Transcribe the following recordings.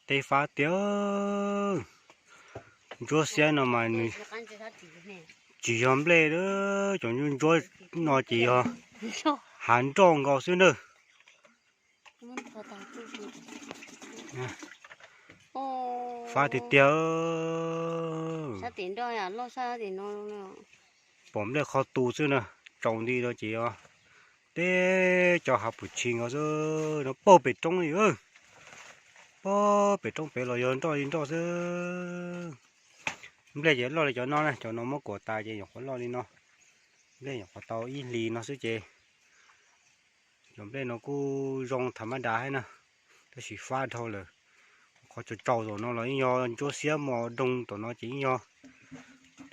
Tej fab tiag, ntsuab xiab no mas nws tsis yog nplej, cov ntsuab no ces yog hav nroj nkaus xwb na. Fab tiag tiag. Pom nplej qhov tu xwb na, tsaus nti no ces yog teb cov hav pum tshis nkaus xwb no, pag pem roob li. Pag pem roob pem los yog nroj li nroj xwb. Nplej ces loj li cov no na, cov no muab kuam tas ces nyuam qhuav loj li no. Nplej nyuam qhuav tau ib hlis no xwb ces cov nplej no kuj zoo tham mab dav thiab na, tab sis fab dhau lawm. Qhov tsaus tsaus tom no los yeej yog ntsuab xiab mos doog, tom no ces yeej yog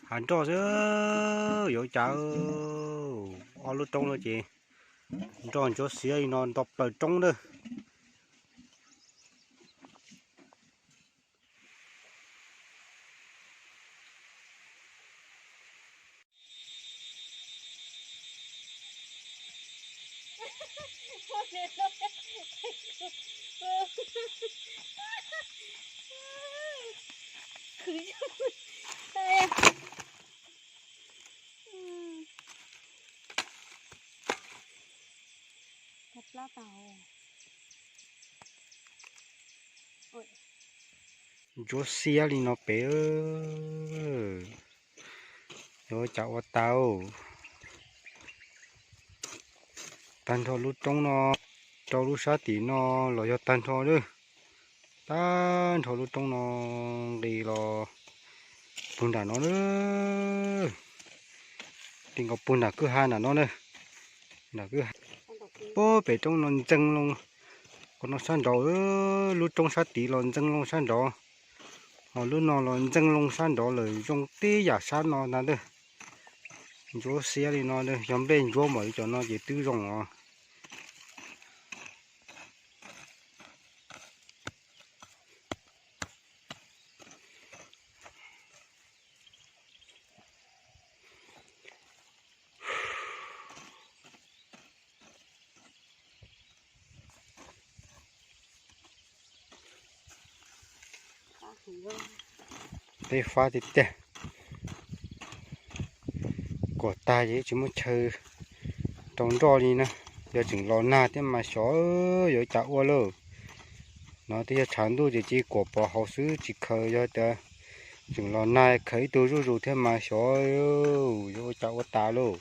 hav nroj xwb. Yuav ua cas, ob lub roob no ces nroj ntsuab xiab li no nto plaws roob na. Ntsuab xiab li no pem, yuav ua cas ua tau. Tag nrho lub roob no, rau lub sab tim no los yog tag nrho lawm. Tag nrho lub roob no nqis los puag nram no na, ti nkaus puag nram kwj ha nram no na. Nram kwj ha, pag pem roob no ntxeev loo, qhov no sab nraud, lub roob sab tid los ntxeev loo sab nraud, ho lub no los ntxeev loo sab nraud lawm, zoo tib yam sab no ntag. Ntsuab xiab li no, yog nplej ntsuab npaum li cov no ces twb zoo os. Tej fab tiag tiag. Kuam tag ces tsis muaj chaw rau nroj li na. Yog tseem los nag thiab mas xyov yuav cas ua lauj. No twb yog tshav ntuj ces cia kuam pov hauv xwb tsis khaws, yog tias tseem los nag khaws ib tug zuj zus thiab mas xyov yuav ua cas ua tas lauj.